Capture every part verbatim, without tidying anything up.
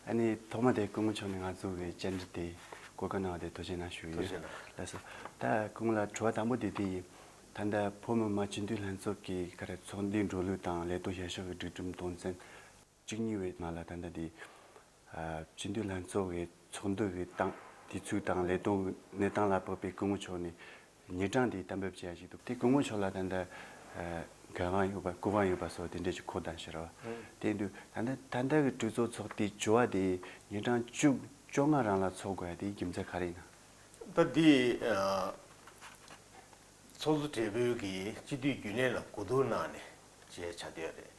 ཨ་ནི་ཐོག་མ་དེ་སྐུ་ངོ་མཆོག་ནས་ང་ཚོ་གི་བཅར་འདྲི་དེ་གོ་སྐབས་གནང་བ་དེ་ཐུགས་རྗེ་གནང་ཞུ་ཡི་ཡོད། ཐུགས་རྗེ་གནང་། ལགས་སོ། ད་སྐུ་ངོ་ལགས་དྲི་བ་དང་པོ་དེ་དེ་ཡིན། ད་ལྟ་བོད་མི་མང་སྤྱི་འཐུས་ལྷན་ཚོགས་ཀྱི་ག་རེ་ཚོགས་འདུའི་འགྲོ་ལུགས་དང་ལས་དོན་བྱ་ཕྱོགས་ཀྱི་སྒྲིག་ཁྲིམས་དོན་ཚན་བཅུ་གཉིས་པའི་ནང་ལ་ད་ལྟ་དེ་ཨ་སྤྱི་འཐུས་ལྷན་ཚོགས་ཀྱི་ཚོགས་འདུ་གི་སྟངས་དུས་ཚོད་དང་ལས་དོན་གནས་སྟངས་ལ་དཔག་པའི་སྐུ་ངོ་མཆོག་ནས་ཉིན་གྲངས་དེ་གཏན་འབེབས་བྱས་ཡ་ཞིག་འདུག་དེ་སྐུ་ངོ་མཆོག་ལ་ད་ལྟ་ཨ་འགན་དབང་ཡོད་པ་སྐུ་དབང་ཡོད་པ་སོགས་དེ་འདྲས་ཀྱི་གོ་བརྡ་ཞུ་རོགས། དེ་དུས་ད་ལྟ་ད་ལྟ་གི་གྲོས་ཚོགས་ཚོགས་དུས་བཅུ་པ་དེ་ཉིན་གྲངས་བཅུ་བཅོ་ལྔ་རང་ལ་ཚོགས་དགོས་ཡ་དེའི་རྒྱུ་མཚན་ག་རེ་ཡིན་ན། ད་འདི་ཨ་ཚོགས་གཙོ་སྦྲེལ་པོའི་གི་སྤྱི་འཐུས་རྒྱུན་ལས་ལ་གོ་བསྡུར་གནང་ནས་བྱས་བྱ་དེ་རེད།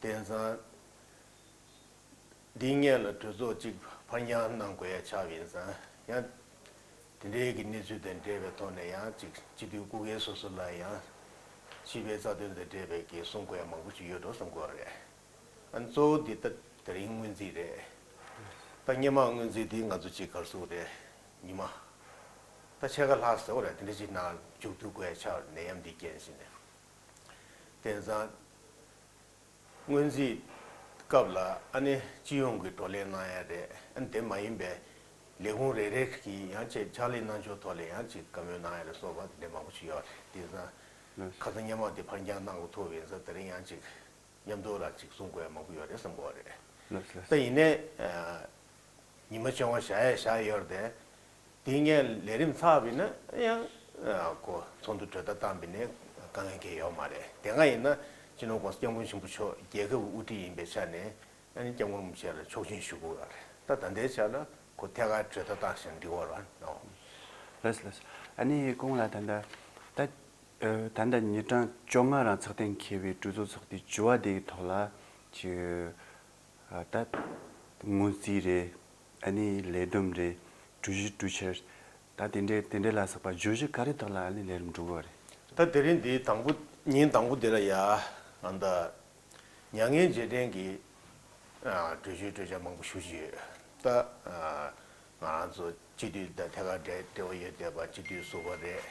དེང་སང་འདིའི་སྔོན་ལ་གྲོས་ཚོགས་གཅིག་ཕར་འགྱངས་གནང་དགོས་ཡ་ཆགས་པ་ཡིན་ཙང་ཡང་དེ་འདྲའི་གི་གནས་ཚུལ་དང་འབྲེལ་བའི་ཐོག་ནས་ཡང་གཅིག་སྤྱི་འཐུས་སྐུ་སྒེར་སོ་སོ་ལ་ཡང་སྤྱི་པའི་རྩ་དོན་དང་འབྲེལ་བའི་གི་གསུང་དགོས་ཡ་མང་པོ་ཅིག་ཡོད་འགྲོ་བསམ་གྱི་ཡོད་རེད། ཨ་ནི་གཙོ་བོ་འདི་ལྟ་དེ་རིང་སྔོན་རྩིས་རེད། ད་སྔོན་མ་སྔོན་རྩིས་འདི་ང་ཚོ་གཅིག་གར་སོང་རེད། ཉི་མ་ད་ཕྱེད་ཀ་ལྷག་ཟེར་བ་རེད། དེ་འདྲ་ཅིག་ནང་མཇུག་བསྡུ་དགོས་ཡ་ཆགས་ནད་ཡམས་འདི་རྐྱེན་བྱས་ནས། དེང་སང་སྔོན་རྩིས་སྐབས་ལ་ཨ་ནི་སྤྱི་ཡོངས་ཀྱི་བགྲོ་གླེང་གནང་ཡ་རེད། ཨ་ནི་དེ་མ་ཡིན་པའི་ལས་ཁུངས་རེ་རེ་གིས་ཡང་ཅིག་ཕྱག་ལས་གནང་ཕྱོགས་ཐོག་ལ་ཡང་ཅིག་བཀའ་མོལ་གནང་ཡ་རེད་སོགས་པ་དེ་འདྲ་མང་པོ་ཅིག་ཡོད་རེད། དེང་སང་ཁ་སང་སྔོན་མ་དེ་ཕར་འགྱངས་གནང་དགོས་ཐུག་པ་ཡིན་ཙང་དེ་རིང་ཡང་ཅིག་མཉམ་དུ་ལ་ཅིག་གསུང་དགོས་ཡ་མང་པོ་ཡོད་རེད་བསམ་གྱི་ཡོད་རེད། ལགས་ལགས། ད་ཡིན་ནའི་ཨ་ཉི་མ་བཅོ་ལྔ་བཞག་ཡ་བཞག་ཡོད་རེད་དེ། དེའི་སྔོན་ལས་རིམ་ཚར་བ་ཡིན་ན་ཡང་ཨ་ཁོ་ཚོགས་འདུ་གྲོལ་བརྡ་བཏང་བ་ཡིན་ན་དཀའ་ངལ་གང་ཡང་ཡོད་མ་རེད། དེ་སྔ་ཡིན་ན་སྤྱི་ནོར་༸གོང་ས་༸སྐྱབས་མགོན་ཆེན་པོ་མཆོག་རྒྱལ་ཁབ་ཀྱི་དབུ་ཁྲིད་ཡིན་པའི་ཆ་ནས་ཨ་ནི་སྐྱབས་མགོན་རིན་པོ་ཆེ་ལ་ཆོག་མཆན་ཞུ་དགོས་ཡོད་རེད། ད་ད་ལྟའི་ཆ་ལ་ཁོ་ཐད་ཀར་གྲོལ་བརྡ་བཏང་ཞིང་འགྲིག་པ་རེད་ནོ། ལགས་ལགས། ཨ་ནི་སྐུ་ངོ་ལགས་ད་ལྟ་ད། ཨ་ད་ལྟ་ཉིན་གྲངས་བཅོ་ལྔ་རང་ཚགས་ཐེངས་འཁེལ་བའི་གྲོས་ཚོགས་ཚོགས་དུས་བཅུ་པ་དེའི་ཐོག་ལ་ཅིག་ཨ་ད་སྔོན་རྩིས་རེད། ཨ་ནི་ལས་བསྡོམས་རེད། གྲོས་གཞི་གྲོས་འཆར། ད་དེ་འདྲའི་དེ་འདྲའི་ལ་སོགས་པ་བརྗོད་གཞི་ག་རེ་ཐོག་ལ་ཨ་ནི་ལས་རིམ་འགྲོ་གི་རེད། ད་དེ་རིང་འདི་དང་པོ་ཉིན་དང་པོ་དེ་ལ་ཡ་ཨ་ད། མྱ་ངན་རྗེས་དྲན་གྱི་ཨ་གྲོས་ཆོད་གྲོས་འཆར་མང་པོ་ཞུ་བཞིན་ཡོད། ད་ཨ་ང་རང་ཚོ་སྤྱི་འཐུས་དང་ཐད་ཀར་འབྲེལ་འབྲེལ་བ་ཡོད་བསྡད་པ་སྤྱི་འཐུས་ཟུར་པ་རེད།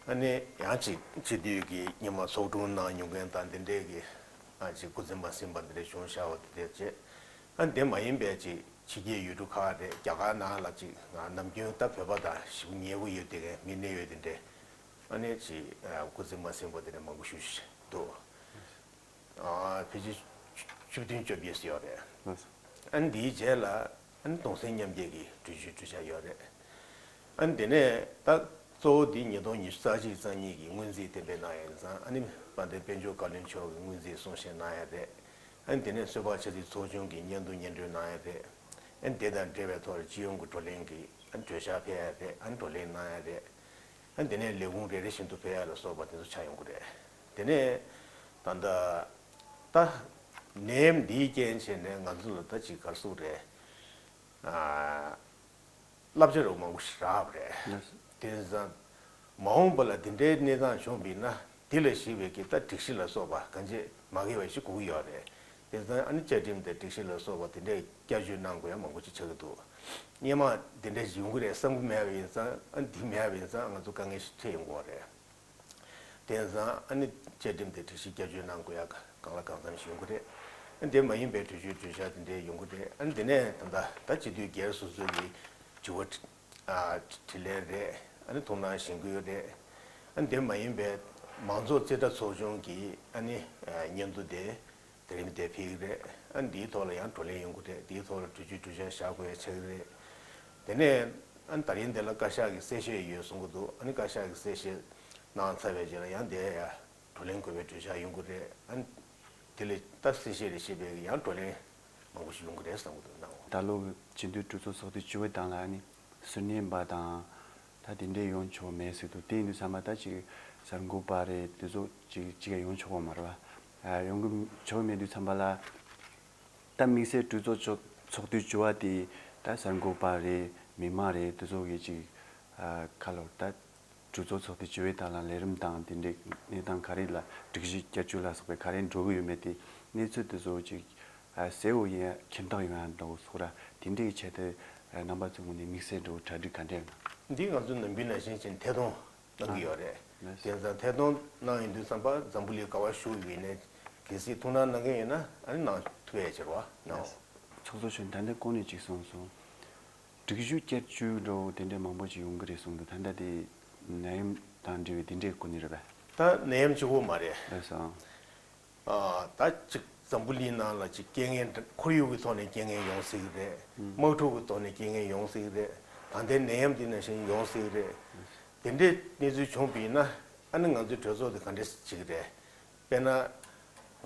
ཨ་ནི་ཡང་ཅིག་སྤྱི་འཐུས་ཀྱི་སྔོན་མ་ཚོགས་དྲུང་གནང་མྱོང་མཁན་དང་འདི་འདྲའི་གི་ཨ་ཅིག་སྐུ་ཚེ་མ་ཟིན་པ་འདི་འདྲ་བྱུང་བཞག་པ་དེ་འདྲ་བྱས། ཨ་འདི་མ་ཡིན་པའི་ཅིག་ཕྱི་རྒྱལ་ཡུལ་གྲུ་ཁག་རེད། རྒྱ་གར་ནང་ལ་ཅིག་ང་ནམ་རྒྱུན་ད་བོད་པ་དང་ཞེ་པོ་ཉེ་པོ་ཡོད་བསྡད་མཁན་མི་སྣ་ཡོད་དེ་འདྲས་ཨ་ནི་ཅིག་ཨ་སྐུ་ཚེ་མ་ཟིན་པ་དེ་འདྲ་མང་པོ་ཞུ་བཞིན་འདུག་ཨ་ཕལ་ཆེར་བཅུ་བདུན་བཅོ་བརྒྱད་ཙམ་ཡོད་རེད། ལགས་སོ། ཨ་ནི་འདིའི་རྗེས་ལ་ཨ་ནི་གདུང་སེམས་མཉམ་སྐྱེད་ཀྱི་གྲོས་ཆོད་གྲོས་འཆར་ཡོད་རེད། ཨ་ནི་དེ་ནས་ད་གཙོ་བོ་འདི་ཉིས་སྟོང་ཉི་ཤུ་རྩ་གཅིག་རྩ་གཉིས་ཀྱི་སྔོན་རྩིས་གཏན་འབེབས་གནང་ཡ་ཡིན་ཙང་ཨ་ནི་དཔལ་ལྡན་དཔལ་འབྱོར་བཀའ་བློན་མཆོག་གིས་སྔོན་རྩིས་གསུང་བཤད་གནང་ཡ་རེད། ཨ་ནི་དེ་ནས་ཚོད་དཔག་ཆ་རྩིས་ཚོགས་ཆུང་གིས་སྙན་ཐོ་སྙན་སྒྲོན་གནང་ཡ་རེད། ཨ་ནི་དེ་དང་འབྲེལ་བའི་ཐོག་ལ་སྤྱི་ཡོངས་ཀྱི་བགྲོ་གླེང་གི་ཨ་ནི་གྲོས་འཆར་ཕེབས་ཡ་རེད། ཨ་ནི་བགྲོ་གླེང་གནང་ཡ་རེད། ཨ་ནི་དེ་ནས་ལས་ཁུངས་རེ་རེ་བཞིན་དུ་ཕེབས་ཡ་ལ་སོགས་པ་དེ་ཚོ་ཆགས་ཡོང་གི་རེད། དེ་ནས་ད་ལྟ་ད་ནད་ཡམས་འདིའི་རྐྱེན་བྱས་ནས་ང་ཚོ་ལ་ད་ཅིག་ག་རེ་ཟེར་དགོས་རེད། ཨ་བསླབ་བྱ་རོ་མང་པོ་ཞིག་རག་པ་རེད། ལགས་སོ། དེ་ཙང་མ་འོངས་པ་ལ་དེ་འདྲའི་གནས་སྟངས་བྱུང་བ་ཡིན་ན་དེ་ལ་གཞིགས་པའི་གི་ད་སྒྲིག་གཞི་ལ་སོགས་པ་གང་ཅི་མ་འགལ་བ་ཞིག་དགོས་ཀྱི་ཡོད་རེད། དེ་ཙང་ཨ་ནི་བཅའ་ཁྲིམས་དང་སྒྲིག་གཞི་ལ་སོགས་པ་དེ་འདྲའི་བསྐྱར་བཅོས་གནང་དགོས་ཡ་མང་པོ་ཅིག་ཆགས་ཀྱི་འདུག་སྔོན་མ་དེ་འདྲ་ཞིག་ཡོང་གི་རེད་བསམ་གྱི་མེད་པ་ཡིན་ཙང་ཨ་ནི་འདི་མེད་པ་ཡིན་ཙང་ང་ཚོ་དཀའ་ངལ་ཞིག་འཕྲད་ཡོང་གི་ཡོད་རེད། དེང་སང་ཨ་ནི་བཅའ་ཁྲིམས་དེ་སྒྲིག་གཞི་བསྐྱར་བཅོས་གནང་དགོས་ཡ་གང་ལ་གང་འཚམ་ཞིག་ཡོང་གི་རེད། ཨ་ནི་དེ་མ་ཡིན་པའི་གྲོས་ཆོད་གྲོས་འཆར་དེ་འདྲས་ཡོང་གི་རེད། ཨ་ནི་དེ་ནས་ད་ལྟ་ད་སྤྱི་འཐུས་སྒེར་སོ་སོ་གི་དྲི་བ་ཨ་དྲིས་ལན་རེད། ཨ་ནི་ཐུགས་སྣང་གཞེན་སྐུལ་རེད། ཨ་ནི་དེ་མ་ཡིན་པའི་མང་ཚོགས་རྩིས་ཁྲ་ཚོགས་ཆུང་གི་ཨ་ནི་ཨ་སྙན་ཐོ་དེ་དེ་རིང་དེ་ཕུལ་གི་རེད། ཨ་ནི་འདིའི་ཐོག་ལ་ཡང་བགྲོ་གླེང་ཡོང་གི་རེད། འདིའི་ཐོག་ལ་གྲོས་ཆོད་གྲོས་འཆར་བཞག་དགོས་ཡ་ཆགས་ཀྱི་རེད། དེ་ནས་ཨ་ནི་ད་རིང་འདི་ལ་བཀའ་ཤག་གི་གསལ་བཤད་ཡོད་གསུང་གི་འདུག་ཨ་ནི་བཀའ་ཤག་གི་གསལ་བཤད་གནང་ཚར་བའི་རྗེས་ལ་ཡང་དེ་ཡ་བགྲོ་གླེང་དགོས་པའི་གྲོས་འཆར་ཡོང་གི་རེད། ཨ་ནི་དེ་ལས་ད་གསལ་བཤད་རེ་བྱེད་པའི་ཡང་བགྲོ་གླེང་མང་པོ་ཞིག་ཡོང་གི་རེད་བསམ་གི་འདུག་གནང་འོང་། ད་ལོ་སྤྱི་འཐུས་གྲོས་ཚོགས་ཚོགས་དུས་བཅུ་པའི་སྟེང་ལ་ཨ་ནི་སུན་ནེ་འབའ་དང་ད་དེ་འདྲས་ཡོང་ཆོག་མེད་ཟེར་འདུག་དེ་ཡིན་དུས་ཚང་མ་ད་ཅིག་གསར་འགོད་པ་རེད། དེ་ཚོ་ཅིག་ཅིག་ཡང་ཡོང་ཆོག་གི་མ་རེད་བ། ཨ་ཡོང་གི་ཆོག་མེད་དུས་ཚང་མ་ལ་ད་དམིགས་བསལ་གྲོས་ཚོགས་ཚོགས་ཚོགས་དུས་བཅུ་པ་དེ་ད་གསར་འགོད་པ་རེད། མི་མང་རེད། དེ་ཚོ་གི་ཅིག་ཨ་ཁ་ལོ་ད། གྲོས་ཚོགས་ཚོགས་དུས་བཅུ་པའི་སྟེང་ལ་ལས་རིམ་དང་དེ་འདྲའི་གནས་སྟངས་ག་རེ་ལ་སྒྲིག་གཞི་བསྐྱར་བཅོས་ལ་སོགས་པའི་ག་རེ་འགྲོ་གི་ཡོད་མེད་དེ་གནས་ཚུལ་དེ་ཚོ་ཅིག་ཨ་གསལ་བོ་ཡིན་ཡ་མཁྱེན་རྟོགས་ཡོང་ཡ་འདྲ་བོ་སོགས་ར་དེ་འདྲའི་ཆེད་དུ་ཨ་རྣམ་པ་ཚོའི་ངོས་ནས་དམིགས་བསལ་འདྲ་བོ་གྲ་སྒྲིག་ག་འདྲ་ཡོད་ན། འདི་ང་ཚོ་ནམ་རྒྱུན་ནང་བཞིན་བྱས་ནས་ཐད་གཏོང་གནང་གི་ཡོད་རེད། ལགས། དེང་སང་ཐད་གཏོང་གནང་ཡོང་དུས་ཙམ་པ་འཛམ་བུ་གླིང་ག་པར་བཞུགས་ཡོད་ནའི་གལ་སྲིད་ཐུགས་སྣང་གནང་མཁན་ཡོད་ན་ཨ་ནི་གནང་ཐུབ་ཡ་ཅིག་རེད་བ། གནང་། ལགས། ཚོགས་གཙོ་མཆོག་ད་ལྟ་གོང་ནས་ཅིག་གསུངས་སོང་། སྒྲིག་གཞི་བསྐྱར་བཅོས་འདྲ་བོ་དེ་འདྲས་མང་པོ་ཅིག་ཡོང་གི་རེད་གསུངས་འདུག་ད་ལྟ་དེ་ནད་ཡམས་དང་འབྲེལ་བའི་དེ་འདྲས་སྐོར་ནས་རེད་པས། ད་ནད་ཡམས་གཅིག་པོ་མ་རེད། ལགས་སོ། ཨ། ད་ཅིག་འཛམ་བུ་གླིང་ནང་ལ་ཅིག་རྐྱེན་ངན་ཁོར་ཡུག་གི་ཐོག་ནས་རྐྱེན་ངན་ཡོང་སྲིད་ཀྱི་རེད། དམག་འཁྲུག་གི་ཐོག་ནས་རྐྱེན་ངན་ཡོང་སྲིད་ཀྱི་རེད། ད་ལྟའི་ནད་ཡམས་འདི་ནང་བཞིན་ཡོང་སྲིད་ཀྱི་རེད། དེ་འདྲའི་གནས་ཚུལ་བྱུང་བ་ཡིན་ན་ཨ་ནི་ང་ཚོའི་གྲོས་ཚོགས་དེ་ག་འདྲས་བྱེད་ཀྱི་རེད། དཔེར་ན།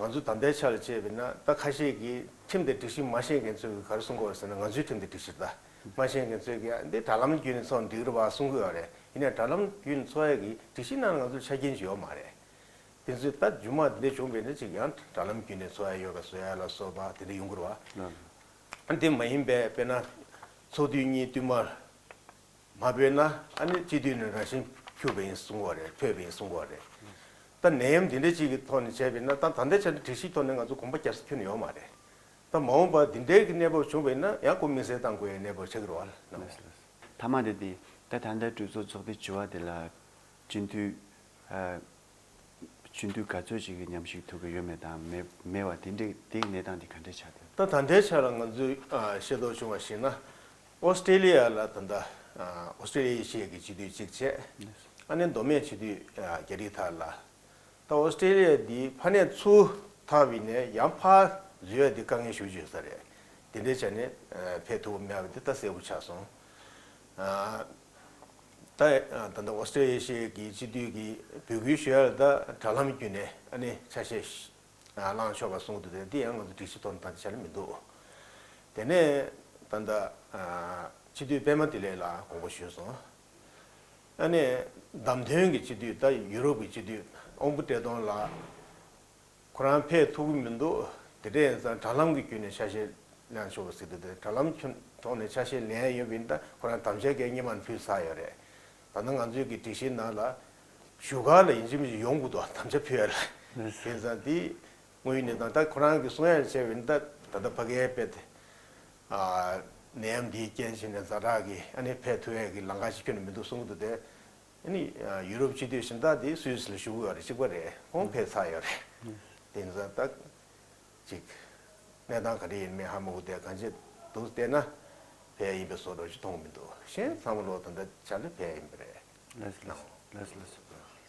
ང་ཚོ་ད་ལྟའི་ཆ་ལ་བྱས་པ་ཡིན་ན་ད་ཁ་ཤས་ཀྱིས་ཁྲིམས་དང་སྒྲིག་གཞི་མ་ཤེས་མཁན་ཚོས་ག་རེ་གསུང་གི་ཡོད་རེད་ཟེར་ན། ང་ཚོའི་ཁྲིམས་དང་སྒྲིག་གཞི་ད་མ་ཤེས་མཁན་ཚོས་ཀྱིས་འདི་དྲ་ལམ་བརྒྱུད་ནས་ཚོགས་འགྲིག་རེད་བ་གསུང་གི་ཡོད་རེད། ཡིན་ནའི་དྲ་ལམ་བརྒྱུད་ནས་ཚོགས་ཡས་ཀྱི་སྒྲིག་གཞི་ནང་ལ་ང་ཚོར་ཆ་རྐྱེན་ཅིག་ཡོད་མ་རེད། དེ་ཚོས་ད་རྒྱུ་མ་འདི་འདྲ་བྱུང་བ་ཡིན་ན་ཅིག་ཡང་དྲ་ལམ་བརྒྱུད་ནས་ཚོགས་ཡས་ཡོད་པ་བཟོ་ཡས་ལ་སོགས་པ་དེ་འདྲ་ཡོང་གི་རེད་བ། ལགས། འདི་མ་ཡིན་པའི་དཔེར་ན་ཚོགས་དུས་གཉིས་བསྟུད་མར་མ་ཕེབས་ན་ཨ་ནི་སྤྱི་འཐུས་ནས་རང་བཞིན་འཁྱུར་བ་ཡིན་གསུང་གི་ཡོད་རེད། ཕུད་པ་ཡིན་གསུང་གི་ཡོད་རེད། ད་ནད་ཡམས་འདི་འདྲ་ཅིག་གི་ཐོག་ནས་བྱས་པ་ཡིན་ན་ད་ད་ལྟའི་ཆ་ནས་སྒྲིག་གཞིའི་ཐོག་ནས་ང་ཚོ་གོམ་པ་རྒྱག་ས་ཁྱོན་ནས་ཡོད་མ་རེད། ད་མ་འོངས་པར་འདི་འདྲའི་གི་གནས་བབ་བྱུང་བ་ཡིན་ན་ཡང་ཁོ་དམིགས་བསལ་གཏང་དགོས་ཡའི་གནས་བབ་ཆགས་ཀྱི་རེད་བ། ལགས་སོ། མཐའ་མ་དེ་དེ་ད་ད་ལྟ་གྲོས་ཚོགས་ཚོགས་དུས་བཅུ་པ་དེ་ལ་སྤྱི་འཐུས་ཨ། སྤྱི་འཐུས་ག་ཚོད་ཅིག་གིས་མཉམ་ཞུགས་ཐུབ་ཀྱི་ཡོད་མེད་དང་མེད་མེད་པ་དེ་འདྲའི་དེའི་གནས་སྟངས་དེ་ག་འདྲས་ཆགས་བསྡད། ད་ད་ལྟའི་ཆ་ལ་ང་ཚོས་ཨ། ཤེས་རྟོགས་བྱུང་བར་གཞིགས་ན། ཨོ་སི་ཀྲེ་ལི་ཡ་ལ་ད་ལྟ་ཨ། ཨོ་སི་ཀྲེ་ལི་ཡའི་ཡེ་ཤུ་ཡའི་སྤྱི་འཐུས་གཅིག་བྱས། ཨ་ནི་མདོ་སྨད་སྤྱི་འཐུས་ཨ། རྒྱ་རིགས་དག་ལ། ད་ཨོ་སི་ཀྲེ་ལི་ཡ་འདི་ཕར་ནས་ཚུར་ཐར་བ་ཡིན་ནའི་ཡང་ཕར་འཛུལ་ཡ་འདི་དཀའ་ངལ་ཞེ་པོ་ཅིག་ཡོད་ས་རེད། དེ་འདྲའི་ཆ་ནས་ཨ། ཕེབས་ཐུབ་པ་མེད་པ་འདི་ད་གསལ་པོ་ཆགས་སོང་། ཨ། ད་ད་ལྟ་ཨོ་སི་ཀྲེ་ལི་ཡའི་སྤྱི་འཐུས་ཀྱིས་འབོད་སྐུལ་ཞུ་ཡ་ལ་ད་དྲ་ལམ་བརྒྱུད་ནས་ཨ་ནི་ཆ་ཤས་བླངས་ཆོག་པ་གསུངས་འདུག་དེ་འདི་ཡང་ང་ཚོ་སྒྲིག་གཞི་ཐོག་ནས་ད་ལྟ་ཆ་ལ་མི་འདུག་དེ་ནས་ད་ལྟ་ཨ། སྤྱི་འཐུས་པད་མ་བདེ་ལེགས་ལགས་དགོངས་པ་ཞུས་སོང་། ཨ་ནི་བདམས་ཐོན་གྱི་སྤྱི་འཐུས་ད་ཡུ་རོབ་ཀྱི་སྤྱི་འཐུས་དབང་པོ་བཀྲས་མཐོང་ལགས། ཁོ་རང་ཕེབས་ཐུབ་ཀྱི་མི་འདུག་དེ་འདྲ་ཡིན་ཙང་དྲ་ལམ་གྱི་བརྒྱུད་ནས་ཆ་ཤས་ལེན་ཆོག་པ་ཟེར་དུས་དེ་དྲ་ལམ་ཐོག་ནས་ཆ་ཤས་ལེན་ཡོད་པ་ཡིན་ད་ཁོ་རང་དམ་བཅའ་གལ་སྔོན་མ་ནས་ཕུལ་ཚར་ཡོད་རེད། ད་ནི་ང་ཚོའི་གི་སྒྲིག་གཞིའི་ནང་ལ་བཞུགས་སྒར་ལ་ཡིན་གཅིག་མིན་གཅིག་ཡོང་དགོས་འདུག་དམ་བཅའ་ཕུལ་ཡ་ལ། དེ་ཡིན་ཙང་དེ་དངོས་ཡོད་གནས་སྟངས་ད་ཁོ་རང་གི་གསུང་ཡ་བྱས་པ་ཡིན་ད་ད་ལྟ་ཕ་གིའི་དཔེ་དེ་ནད་ཡམས་འདིའི་རྐྱེན་བྱས་ནས་ཛ་དྲག་གི་ཨ་ནི་ཕེབས་ཐུབ་ཡ་གི་ལམ་ཁ་ཞིག་ཁྱོན་ནས་མི་འདུག་གསུང་གི་འདུག་དེ། ཨ་ནི་ཡུ་རོབ་སྤྱི་འཐུས་གཞན་དག་དེ་སུད་སི་ལ་བཞུགས་ཡོད་རེད། གཅིག་པ་རེད། ཁོང་ཕེབས་ཚར་ཡོད་རེད། དེ་ཡིན་ཙང་ད་ཅིག་གནས་སྟངས་ག་འདྲ་ཡིན་མིན་ཧ་མ་གོ། དེ་གང་ཅི་འདུག་བལྟས་ན་ཕེབས་ཡིན་པའི་བཟོ་འདྲ་ཅིག་མཐོང་མི་འདུག་གཞན་ཚང་མ་ལོ་ད་ལྟ་ཆ་ལ་ཕེབས་ཡིན་པ་རེད། ལགས་སོ་ལགས་སོ་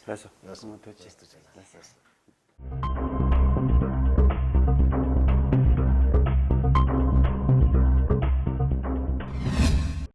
ལགས་སོ་ལགས་སོ། ཐུགས་རྗེ་ཆེ། ལགས་སོ།